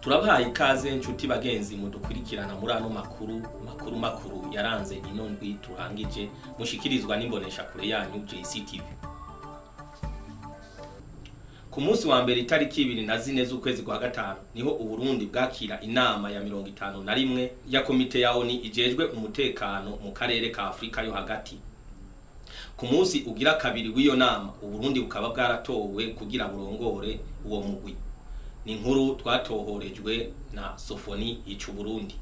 Turabahaye ikaze nshuti bagenzi mudukurikirana muri ano makuru makuru makuru yaranze ino ndwi turangije, mushikirizwa n'imbonesha kure yanyu JCTV. Ku munsi wa mbere itariki 24 z'ukwezi kwa gatanu niho Uburundi bwakira inama ya 51 ya komite ya ONU ijejwe umutekano mu karere ka Afrika yo hagati. Ku munsi ugira kabiri w'iyo nama, Uburundi bukaba bwaratowe kugira burongore uwo mugwi. Ni inkuru twatohorejwe na Sofoni Hicuburundi.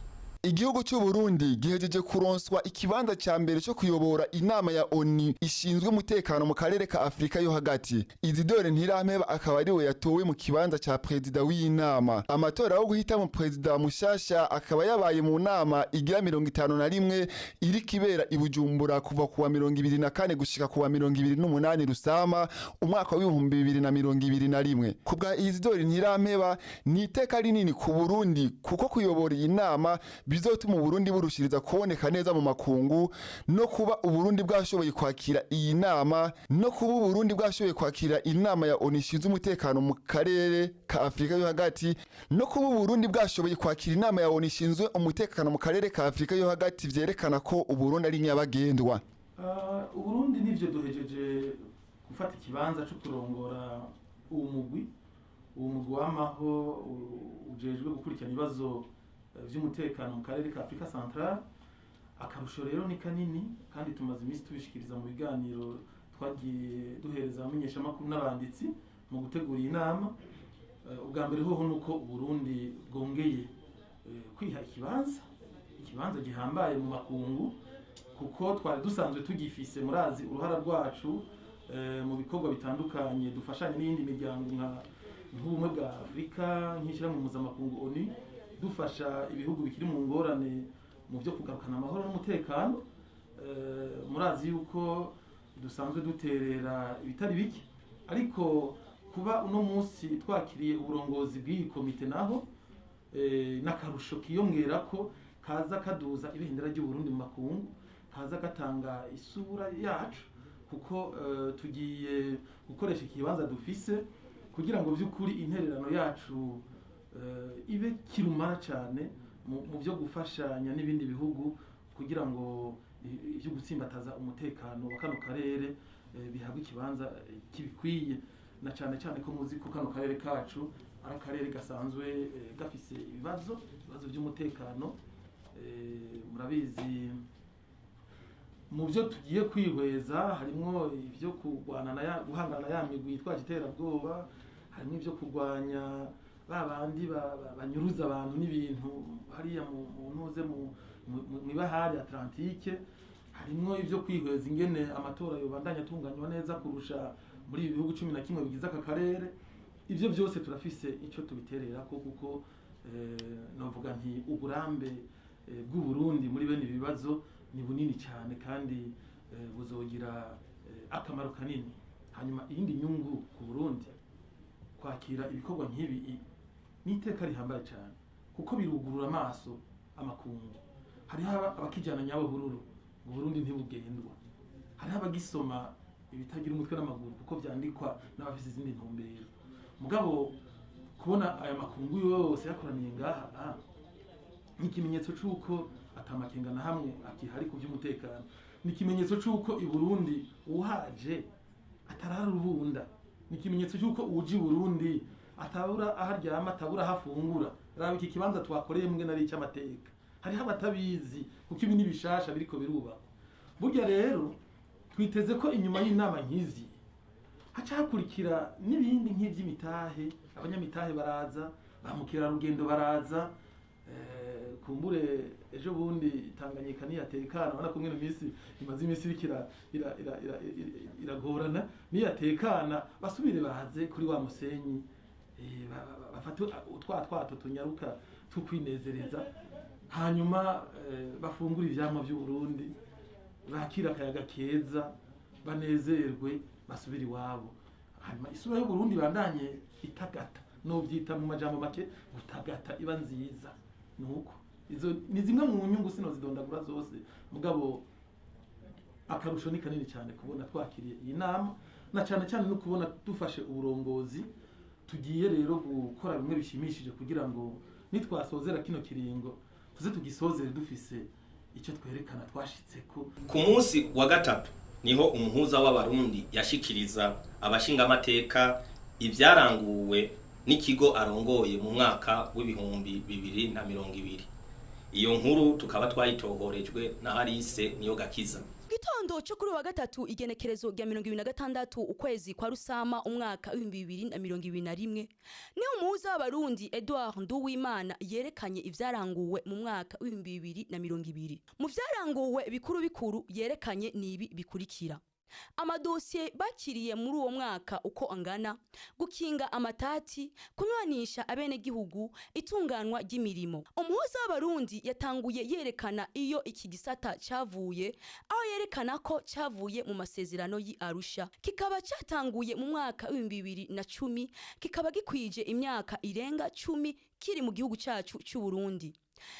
Igihugu cy'u Burundi gihejeje kuronswa ikibanza ca mbere cyo kuyobora inama ya ONU ishinzwe umutekano mu karere ka Afrika yo hagati. Isidore Ntirampeba akaba ariwe yatowe mu kibanza ca perezida w'iyi nama. Amatora yo guhitamo perezida mushasha akaba yabaye mu nama igira 51 iriko ibera i Bujumbura kuva kuwa 24 gushika kuwa 28 Rusama umwaka wa 2021. Kubwa Isidore Ntirampeba, ni iteka rinini ku Burundi kuko kuyobora iyi nama bizotuma Uburundi burushiriza kuboneka neza mu makungu, no kuba Uburundi bwashoboye kwakira iyi nama, no kuba Uburundi bwashoboye kwakira inama ya ONU ishinzwe umutekano mu karere ka Afrika yo hagati, no kuba Uburundi bwashoboye kwakira inama ya ONU ishinzwe umutekano mu karere ka Afrika yo hagati vyerekana ko Uburundi ari nyabagendwa. Uburundi nivyo, duhejeje gufata ikibanza cyo kurongora uwo mugwi, uwo mugwi wamaho ujejwe gukurikirana ibibazo vy'umutekano mu karere ka Afrika Central. Akarusho rero ni kanini, kandi tumaze iminsi tubishikiriza mu biganiro twagiye duhereza abamenyeshamakuru n'abanditsi mu gutegura iyi nama. Ubwa mbere hoho nuko Uburundi bwongeye kwiha ikibanza, ikibanza gihambaye mu makungu, kuko twari dusanzwe tugifise. Murazi uruhara rwacu mu bikorwa bitandukanye dufashanya n'iyindi miryango nk'Ubumwe bwa Afurika, nk'Ishyirahamwe Mpuzamakungu ONU, dufasha ibihugu bikiri mu ngorane mu byo kugarukana amahoro n'umutekano. Murazi yuko dusanzwe duterera ibitari bike, ariko kuba uno munsi twakiriye uburongozi bw'iyi komite naho n'akarusho kiyongera ko kaza kaduza ibendera ry'Uburundi mu makungu, kaza gatanga isura yacu, kuko tugiye gukoresha ikibanza dufise kugira ngo by'ukuri intererano yacu ibe kirumara cyane mu byo gufashanya n'ibindi bihugu kugira ngo ibyo gutsimbataza umutekano wa kano karere bihabwe ikibanza kibikwiye, na cyane cyane ko muzi ko kano karere kacu ari akarere gasanzwe gafise ibibazo by'umutekano. Murabizi, mu byo tugiye kwihweza harimo ibyo kurwana na ya guhangana na ya migwi yitwaje iterabwoba, harimo ibyo kurwanya ba bandi banyuruza abantu n'ibintu hariya mu ntuze mw'ibahari Atlantique, harimo ibyo kwihweza ingene amatora yobandanya atunganywa neza kurusha muri ibi bihugu 11 bigize aka karere. Ibyo byose turafise icyo tubiterera ko, kuko novuga nti uburambe bw'Uburundi muri bene ibi bibazo ni bunini cyane kandi buzogira akamaro kanini. Hanyuma iyindi nyungu ku Burundi, kwakira ibikorwa nk'ibi ni iteka rihambaye cyane, kuko birugurura amaso amakungu. Hariho abakijana nyabuhururu ngo Burundi ntibugendwa, hariho abagisoma ibitagira umutwe n'amaguru kuko vyandikwa n'abafise izindi ntumbero. Mugabo kubona aya makungu yose yakoraniye ngaha ni ikimenyetso c'uko atamakenga na hamwe akihari ku by'umutekano, ni ikimenyetso c'uko i Burundi uhaje atarara urubunda, ni ikimenyetso c'uko uje i Burundi atabura aho aryama, atabura aho afungura. Raba iki kibanza twakoreye mbwe nari icy'amateka, hariho abatabizi kuko ibi ni bishasha biriko birubakwa. Burya rero twiteze ko inyuma y'inama nk'izi haca hakurikira n'ibindi nk'iby'imitahe. Abanyamitahe baraza, ba mukerarugendo baraza. Kumbure ejo bundi Tanganyika niyatekana, ubona ko mwino minsi imaze iminsi iriko iragorana, niyatekana basubire baze kuri wa musenyi, bafate utwa twato tunyaruka tukwinezereza, hanyuma bafungure ivyamwa vy'Uburundi, bakira akayaga keza, banezerwe, basubire iwabo, hanyuma isura y'Uburundi bandanye itagata. Novyita mu majambo make gutagata, iba nziza. Nuko izo ni zimwe mu nyungu, sinozidondagura zose, mugabo akarusho ni kanini cyane kubona twakiriye iyi nama, na cyane cyane no kubona dufashe uburongozi. Tugiye rero gukora bimwe bishimishije kugira ngo Nitwasozera kino kiringo, tuze tugisozere dufise icyo twerekana twashitseko. Ku munsi wa gatatu niho umuhuza w'Abarundi yashikiriza abashingamateka ibyaranguwe n'ikigo arongoye mu mwaka w'2020. Iyo nkuru tukaba twayitohorejwe na Alice Niyogakiza. Gitondo cyo kuri wa gatatu, igenekerezo rya 26 ukwezi kwa Rusama umwaka w'2021, niho umuhuza w'Abarundi Edouard Nduwimana yerekanye ivyaranguwe mu mwaka w'2020. Mu vyaranguwe bikuru bikuru yerekanye nibi bikurikira: amadosiye bakiriye muri uwo mwaka uko angana, gukinga amatati, kunywanisha abenegihugu, itunganwa ry'imirimo. Umuhuza w'Abarundi yatanguye yerekana iyo iki gisata cavuye, aho yerekana ko cavuye mu masezerano y'i Arusha, kikaba catanguye mu mwaka w'2010, kikaba gikwije imyaka irenga 10 kiri mu gihugu cacu c'u Burundi,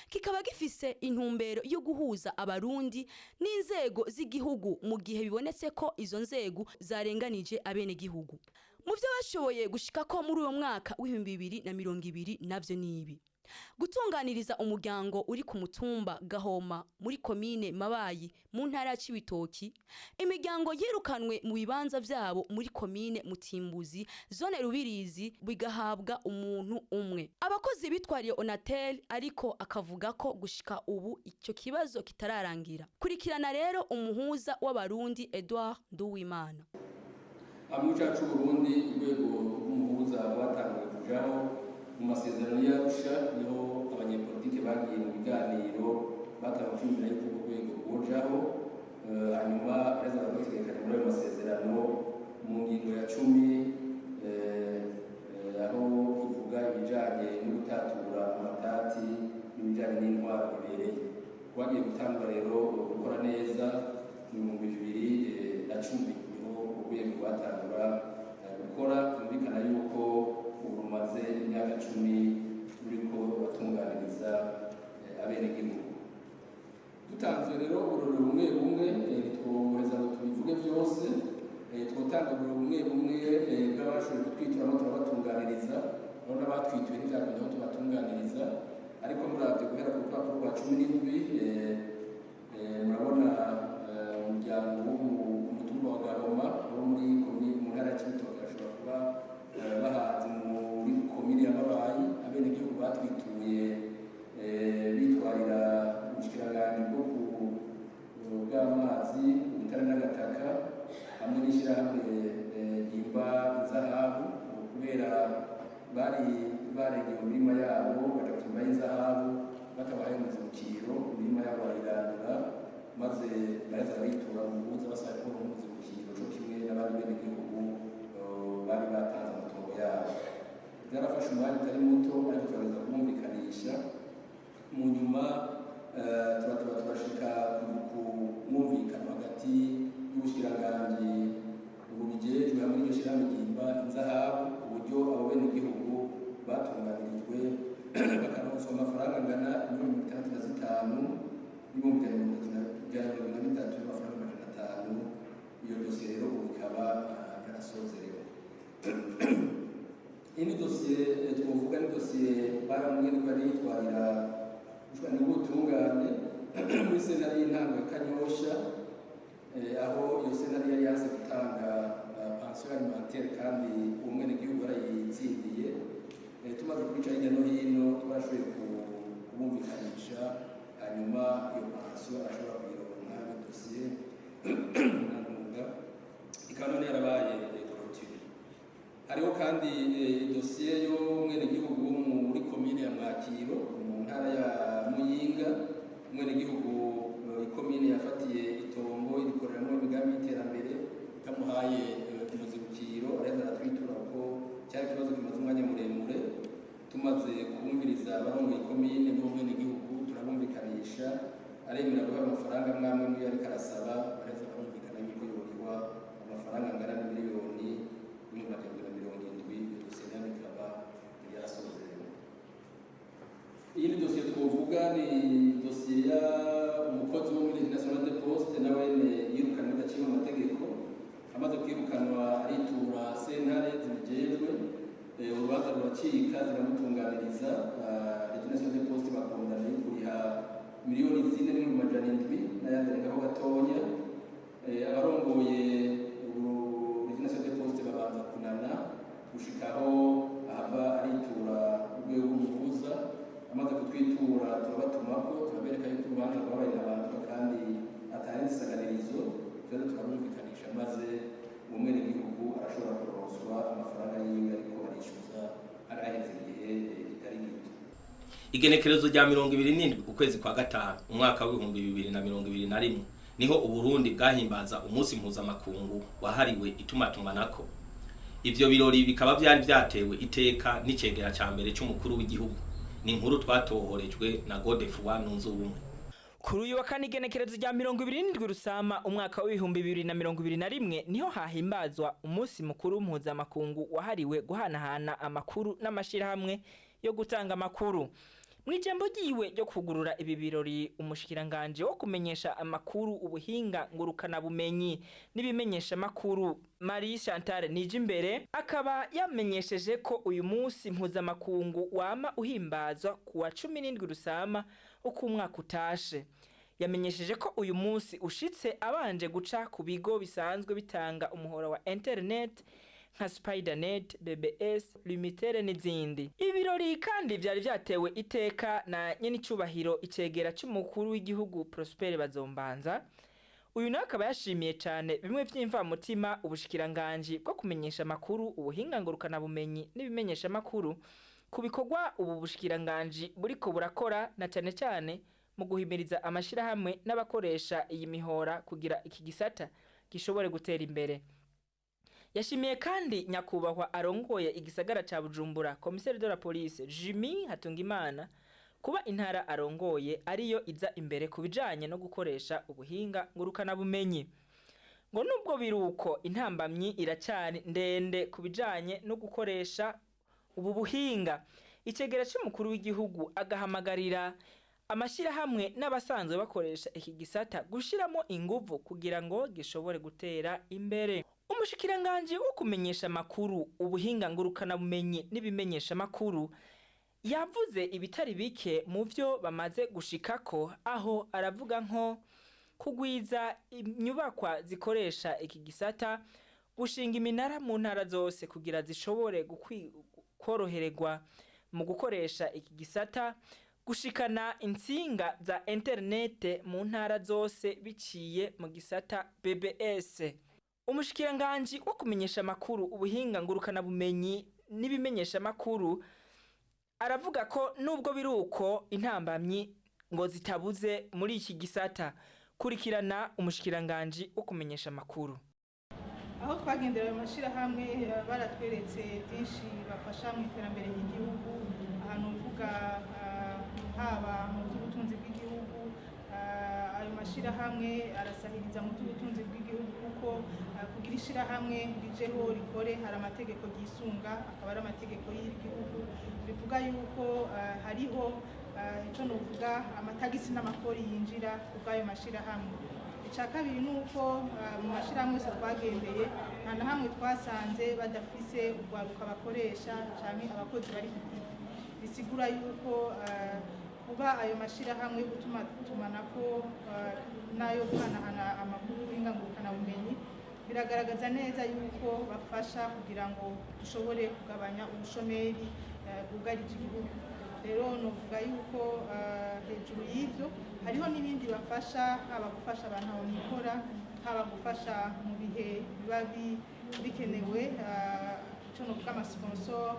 kikaba gifise intumbero yo guhuza Abarundi n'inzego z'igihugu mu gihe bibonetse ko izo nzego zarenganije abenegihugu. Mu byo bashoboye gushikako muri uwo mwaka w'2020 navyo nibi: gutunganiriza umuryango uri ku mutumba Gahoma muri komine Mabayi mu ntara ya Cibitoki, imiryango yirukanwe mu bibanza vyabo muri komine Mutimbuzi, zone Rubirizi, bigahabwa umuntu umwe. Abakozi bitwariye Onatel, ariko akavuga ko gushika ubu icyo kibazo kitararangira. Kurikirana rero umuhuza w'Abarundi Edouard Nduwimana. Mu cyacu Burundi, urwego rw'umuhuza rwatanguye kujaho mu masezerano y'Arusha. Niho abanyepolitike bagiye mu biganiro batanga kwiyumvira yuko urwo rwego rwojaho. Hanyuma baraheza barabitegekanya muri ayo masezerano mu ngingo ya 10, aho ivuga ibijanye no gutatura amatati n'ibijanye n'intwaro ibereye. Rwagiye gutangura rero gukora neza mu 2010, niho urwego rwatangura gukora. Byumvikana yuko ubu rumaze imyaka 10 ruriko ruratunganiriza abenegihugu. Dutanze rero uburorero bumwe bumwe, ntitwoheza ngo tubivuge byose. Twotanga uburorero bumwe bumwe bw'abashoboye kutwituramo turabatunganiriza, urabona abatwituye ntibyakunda ko tubatunganiriza. Ariko muravye guhera ku rupapuro rwa 17, murabona umuryango wo ku mutumba wa Gahoma wo muri mu ntara ya Cibitoke, bashobora kuba bahazi muri komine ya Mabayi. Abenegihugu batwituye bitwarira ubushikiranganji bwo bw'amazi, ubutare n'agataka hamwe n'ishyirahamwe ryimba inzahabu, kubera bari barengeye mu mirima yabo baja kwimba inzahabu batabahaye umuzibukiro, imirima yabo barayirandura, maze baraheza baritura umuhuza basaba kubona umuzibukiro co kimwe n'abandi benegihugu bari batanze amatongo yabo. Byarafashe umwanya utari muto, ariko turageza kubumvikanisha. Mu nyuma turatuba turashika ku mwumvikano hagati y'ubushikiranganji bubijejwe hamwe n'iryo shyirahamwe ryimba inzahabu, ku buryo abo benegihugu batunganirijwe bakaronswa amafaranga angana miliyoni 65 n'ibihumbi 133 n'amafaranga 500. Iyo dosiye rero ubu ikaba yarasozerewe. Iyi ni dosiye twovuga, ni dosiye baramwe bari yitwarira n'ubutungane muri sentare y'intango ya Kanyosha, aho iyo sentare yari yanse gutanga pension alimentaire kandi umwenegihugu yarayitsindiye. Tumaze kubica hirya no hino, twarashoboye kubumvikanisha, hanyuma iyo pension ashobora kuyironka. Iyo dosiye ntantunga ikaba none yarabaye clôturée. Hariho kandi dosiye y'umwenegihugu wo muri komine ya Mwakiro mu ntara ya Muyinga. Umwenegihugu ikomine yafatiye itongo irikoreramo imigambi y'iterambere itamuhaye umuzibukiro, araheza aratwitura kuko cyari ikibazo kimaze umwanya muremure. Tumaze kumviriza abarongoye ikomine n'umwenegihugu, turabumvikanisha, aremera guha amafaranga amwe muyo ariko arasaba. Baraheza barumvikana yuko yorihwa amafaranga angana n'imiliyoni 1,770. Iyo dosiye nayo ikaba yarasozerewe. Iyi ni dosiye twovuga, ni dosiye ya umukozi wo muri National de Poste, nawe yirukanwe idaciye mu mategeko. Amaze kwirukanwa aritura sentare zibijejwe. Urubanza ruracika, ziramutunganiriza. Régie Nationale des Postes bakundana yo kuriha 4,7 miliyoni n'ayandi arengaho gatonya. Abarongoye Régie Nationale des Postes babanza kunana gushikaho ahava aritura urwego rw'umuhuza. Amaze kutwitura, turabatumako, turabereka yuko urubanza rwabaye ntabanduka kandi atari isaganirizo. Tuza turabumvikanisha, maze uwo mwenegihugu arashobora kuronswa amafaranga yiwe, ariko arishyuza araheze igihe kitari gito. Igenekerezo rya 27 ukwezi kwa gatanu umwaka w'2021 niho Uburundi bwahimbaza umunsi mpuzamakungu wahariwe itumatumanako. Ivyo birori bikaba vyari vyatewe iteka n'icegera ca mbere c'umukuru w'igihugu. Ni inkuru twatohorejwe na Godefroid Nunzubumwe. Kuri uyu wa kane, igenekerezo rya 27 Rusama umwaka w'2021, niho hahimbazwa umunsi mukuru mpuzamakungu wahariwe guhanahana amakuru n'amashirahamwe yo gutanga amakuru. Mu ijambo ryiwe ryo kugurura ibi birori, umushikiranganje wo kumenyesha amakuru, ubuhinga ngurukanabumenyi n'ibimenyesha amakuru, Marie Chantal Nijimbere, akaba yamenyesheje ko uyu munsi mpuzamakungu wama uhimbazwa ku wa 17 Rusama uko umwaka utashe. Yamenyesheje ko uyu munsi ushitse abanje guca ku bigo bisanzwe bitanga umuhora wa internet nka Spidernet, BBS, Lumitel n'izindi. Ibirori kandi vyari vyatewe iteka na nyenicubahiro icegera c'umukuru w'igihugu Prosper Bazombanza. Uyu nawe akaba yashimiye cyane bimwe vy'imvamutima ubushikiranganji bwo kumenyesha amakuru, ubuhinga ngurukanabumenyi n'ibimenyesha amakuru ku bikorwa ubu bushikiranganji buriko burakora, na cyane cyane mu guhimiriza amashirahamwe n'abakoresha iyi mihora kugira iki gisata gishobore gutera imbere. Yashimiye kandi nyakubahwa arongoye igisagara ca Bujumbura, commissaire de la police Jimmy Hatungimana, kuba intara arongoye ariyo iza imbere ku bijanye no gukoresha ubuhinga ngurukanabumenyi. Ngo nubwo biruko, intambamyi iracari ndende ku bijanye no gukoresha ubu buhinga. Icegera c'umukuru w'igihugu agahamagarira amashyirahamwe n'abasanzwe bakoresha iki gisata gushiramo inguvu kugira ngo gishobore gutera imbere. Umushikiranganji wo kumenyesha amakuru, ubuhinga ngurukanabumenyi n'ibimenyesha amakuru yavuze ibitari bike mu vyo bamaze gushikako, aho aravuga nko kugwiza inyubakwa zikoresha iki gisata, gushinga iminara mu ntara zose kugira zishobore korohererwa mu gukoresha iki gisata, gushikana intsinga za interinete mu ntara zose biciye mu gisata BBS. Umushikiranganji wo kumenyesha amakuru, ubuhinga ngurukanabumenyi n'ibimenyesha amakuru aravuga ko nubwo biri uko, intambamyi ngo zitabuze muri iki gisata. Kurikirana umushikiranganji wo kumenyesha amakuru. Aho twagendera ayo mashyirahamwe, baratweretse byinshi bafasha mu iterambere ry'igihugu. Ahantu uvuga haba mu by'ubutunzi bw'igihugu, ayo mashyirahamwe arasahiriza mu by'ubutunzi bw'igihugu, kuko kugira ishyirahamwe rijeho rikore hari amategeko ryisunga, akaba ari amategeko y'igihugu. Bivuga yuko hariho icyo nuvuga amatagisi n'amakori yinjira ku bw'ayo mashyirahamwe. Icya kabiri ni uko mu mashyirahamwe yose twagendeye, nta na hamwe twasanze badafise urwaruka bakoresha cyangwa abakozi bari ku kivi. Bisigura yuko kuba ayo mashyirahamwe yo gutumatumanako n'ayo guhanahana amakuru y'ingangurukanabumenyi biragaragaza neza yuko bafasha kugira ngo dushobore kugabanya ubushomeri bwugarije igihugu. Rero novuga yuko hejuru y'ibyo hariho n'ibindi bafasha, haba gufasha abantu aho nikora, haba gufasha mu bihe biba bikenewe, icyo novuga amasponsor.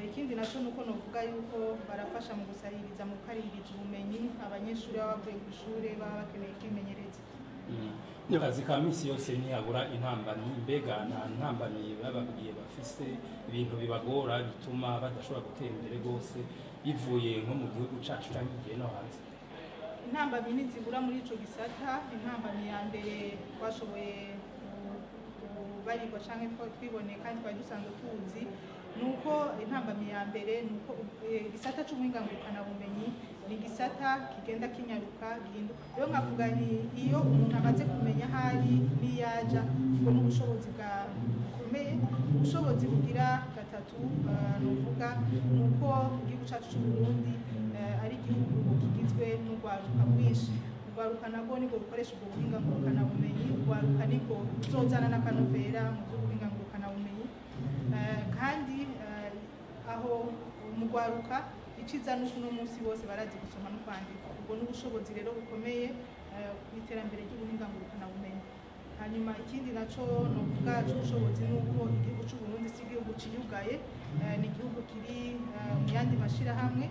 Ikindi nacyo ni uko novuga yuko barafasha mu gusahiriza, mu gukaririza ubumenyi abanyeshuri baba bavuye ku ishuri baba bakeneye kwimenyereza. Akazi ka misi yose ntiyabura intambamyi. Mbega nta ntambamyi bababwiye bafise, ibintu bibagora bituma badashobora gutera imbere rwose, bivuye nko mu gihugu cacu canke igihe no hanze? Intambamyi ntizibura muri ico gisata. Intambamyi ya mbere twashoboye kubarirwa canke twiboneye kandi twari dusanzwe tuzi, ni uko intambamyi ya mbere ni uko igisata c'ubuhinga ngurukanabumenyi ni igisata kigenda kinyaruka, gihinduka. Rero nkavuga ni iyo umuntu amaze kumenya aho ari n'iyaja, ubwo n'ubushobozi bwa bukomeye. Ubushobozi bugira gatatu nuvuga ni uko igihugu cyacu cy'u Burundi ari igihugu kigizwe n'urwaruka rwinshi. Urwaruka nabwo nibwo bukoresha ubwo buhinga ngurukanabumenyi, urwaruka nibwo ruzozana n'akanovera mu by'ubuhinga ngurukanabumenyi. Kandi aho mu rwaruka iciza n'uko uno munsi bose barazi gusoma no kwandika. Ubwo n'ubushobozi rero bukomeye ku iterambere ry'ubuhinga ngurukanabumenyi. Hanyuma ikindi naco novuga c'ubushobozi ni uko igihugu c'u Burundi si igihugu ciyugaye, ni igihugu kiri mu yandi mashirahamwe,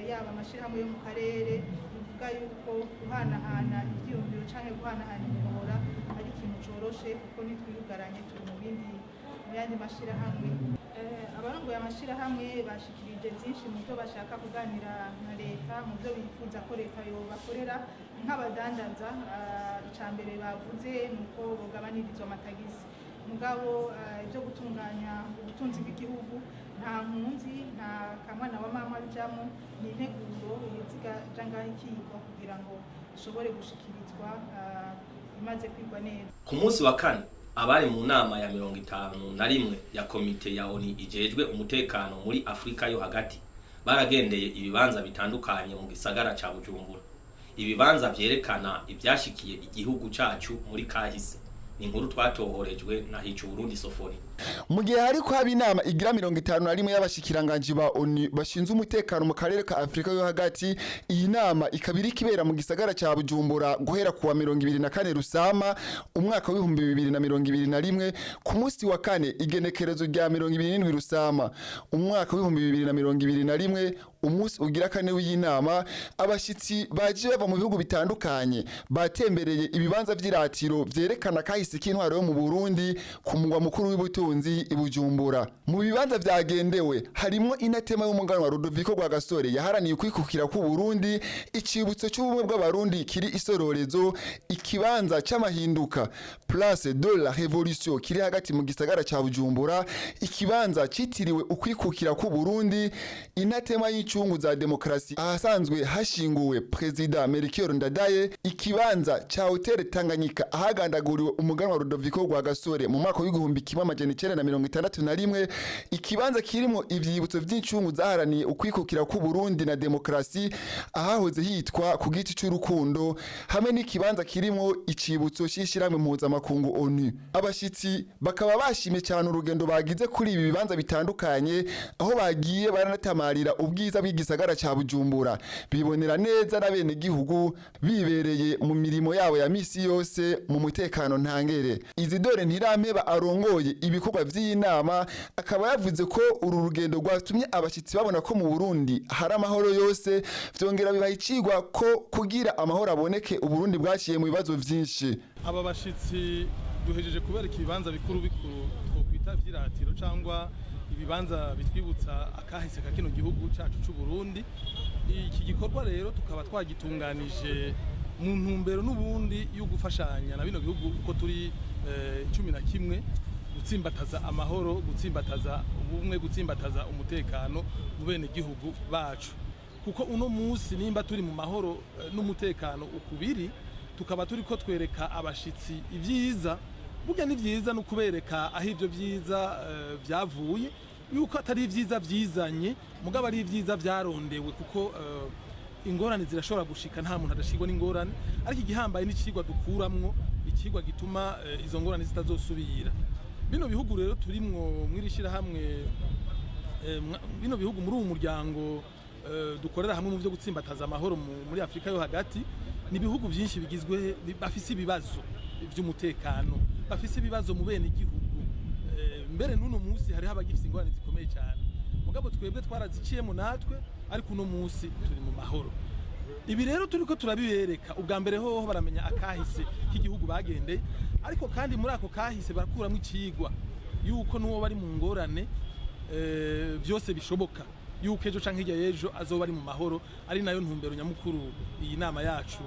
yaba amashirahamwe yo mu karere. Bivuga yuko guhanahana ivyiyumviro canke guhanahana imihora ari ikintu coroshe, kuko ntitwiyugaranye, turi mu bindi, mu yandi mashirahamwe. Abarongoye amashirahamwe bashikirije byinshi mu byo bashaka kuganira na leta, mu byo bifuza ko leta yobakorera nk'abadandaza. Ica mbere bavuze ni uko bogabanirizwa amatagisi. Mugabo ibyo gutunganya ubutunzi bw'igihugu nta nkunzi, nta kamwana wa mama bijamo, ni integuro izigaja ngaho ikigwa kugira ngo ishobore gushikirizwa imaze kwigwa neza. Ku munsi wa kane, abari mu nama ya 51 ya komite ya ONU ijejwe umutekano muri Afrika yo hagati baragendeye ibibanza bitandukanye mu gisagara ca Bujumbura, ibibanza vyerekana ivyashikiye igihugu cacu muri kahise. Ni inkuru twatohorejwe na Hicu Burundi Sofoni. Mu gihe hariko haba inama igira 51 y'abashikiranganji ba ONU bashinzwe umutekano mu karere ka Afrika yo hagati, iyi nama ikaba iriko ibera mu gisagara ca Bujumbura guhera kuwa 24 Rusama umwaka w'2021, ku munsi wa kane igenekerezo rya 27 Rusama umwaka w'2021, umunsi ugira kane w'iyi nama, abashitsi baje bava mu bihugu bitandukanye batembereye ibibanza vy'iratiro vyerekana kahise k'intwaro yo mu Burundi ku mugwa mukuru w'ubutunzi i Bujumbura. Mu bibanza vyagendewe harimwo inatema y'umuganwa Rudoviko Rwagasore yaharaniye ukwikukira ku Burundi, icibutso c'ubumwe bw'Abarundi kiri Isororezo, ikibanza c'amahinduka Place de la Révolution kiri hagati mu gisagara ca Bujumbura, ikibanza citiriwe ukwikukira ku Burundi, inatema y'incungu za demokrasi ahasanzwe hashinguwe Perezida Melchior Ndadaye, ikibanza ca Hotel Tanganyika ahagandaguriwe umuganwa Rudoviko Rwagasore mu mwaka w'1961, ikibanza kirimo ivyibutso vy'incungu zaharaniye ukwikukira ku Burundi na demokrasi ahahoze hitwa ku giti c'urukundo, hamwe n'ikibanza kirimo icibutso c'ishirahamwe mpuzamakungu ONU. Abashitsi bakaba bashimye cyane urugendo bagize kuri ibi bibanza bitandukanye, aho bagiye baranatamarira ubwiza bw'igisagara ca Bujumbura, bibonera neza n'abene gihugu bibereye mu mirimo yabo ya misi yose mu mutekano ntangere. Izidore Ntirampeba arongoye ibikorwa vy'iyi nama akaba yavuze ko uru rugendo rwatumye abashitsi babona ko mu Burundi hari amahoro yose, vyongera bibaha icigwa ko kugira amahoro aboneke Uburundi bwaciye mu bibazo vyinshi. Aba bashitsi duhejeje kubereka ibibanza bikuru bikuru twokwita vy'iratiro cyangwa ibibanza bitwibutsa akahise ka kino gihugu cacu c'u Burundi. Iki gikorwa rero tukaba twagitunganije mu ntumbero n'ubundi yo gufashanya na bino bihugu uko turi 11 gutsimbataza amahoro, gutsimbataza ubumwe, gutsimbataza umutekano mu bene gihugu bacu, kuko uno munsi nimba turi mu mahoro n'umutekano ukubiri, tukaba turi ko twereka abashitsi ibyiza. Burya ni byiza no kubereka aho ibyo byiza byavuye, yuko atari ibyiza byizanye, mugabo ari ibyiza byarondewe, kuko ingorane zirashobora gushika, nta muntu adashirwa n'ingorane, ariko igihambaye n'icigwa dukuramwo, ikigwa gituma izo ngorane zitazosubira. Bino bihugu rero turimwo mw'iri shyirahamwe, bino bihugu muri uwu muryango dukorera hamwe mu byo gutsimbataza amahoro muri Afurika yo hagati, ni ibihugu byinshi bigizwe bafise ibibazo by'umutekano, bafise ibibazo mu bene igihugu. Mbere n'uno munsi hariho abagifise ingorane zikomeye cyane, mugabo twebwe twaraziciyemo natwe, ariko uno munsi turi mu mahoro. Ibi rero turiko turabibereka, ubwa mbere hoho baramenya akahise k'igihugu bagendeye, ariko kandi muri ako kahise barakuramo icigwa yuko n'uwo bari mu ngorane byose bishoboka yuko ejo canke hirya y'ejo azoba ari mu mahoro, ari nayo ntumbero nyamukuru iyi nama yacu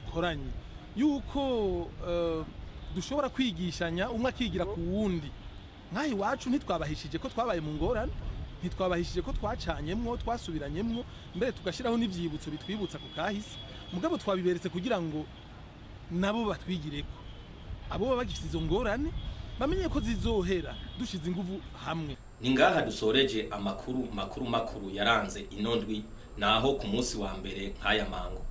ikoranye, yuko dushobora kwigishanya, umwe akigira ku wundi. Nk'aha iwacu ntitwabahishije ko twabaye mu ngorane, ntitwabahishije ko twacanyemwo, twasubiranyemwo, mbere tugashyiraho n'ivyibutso bitwibutsa ku kahise, mugabo twabiberetse kugira ngo nabo batwigireko, abo baba bagifite izo ngorane. Bamenye ko zizohera dushize inguvu hamwe. Ni ngaha dusoreje amakuru makuru makuru yaranze ino ndwi, naho ku munsi wa mbere nk'aya mango.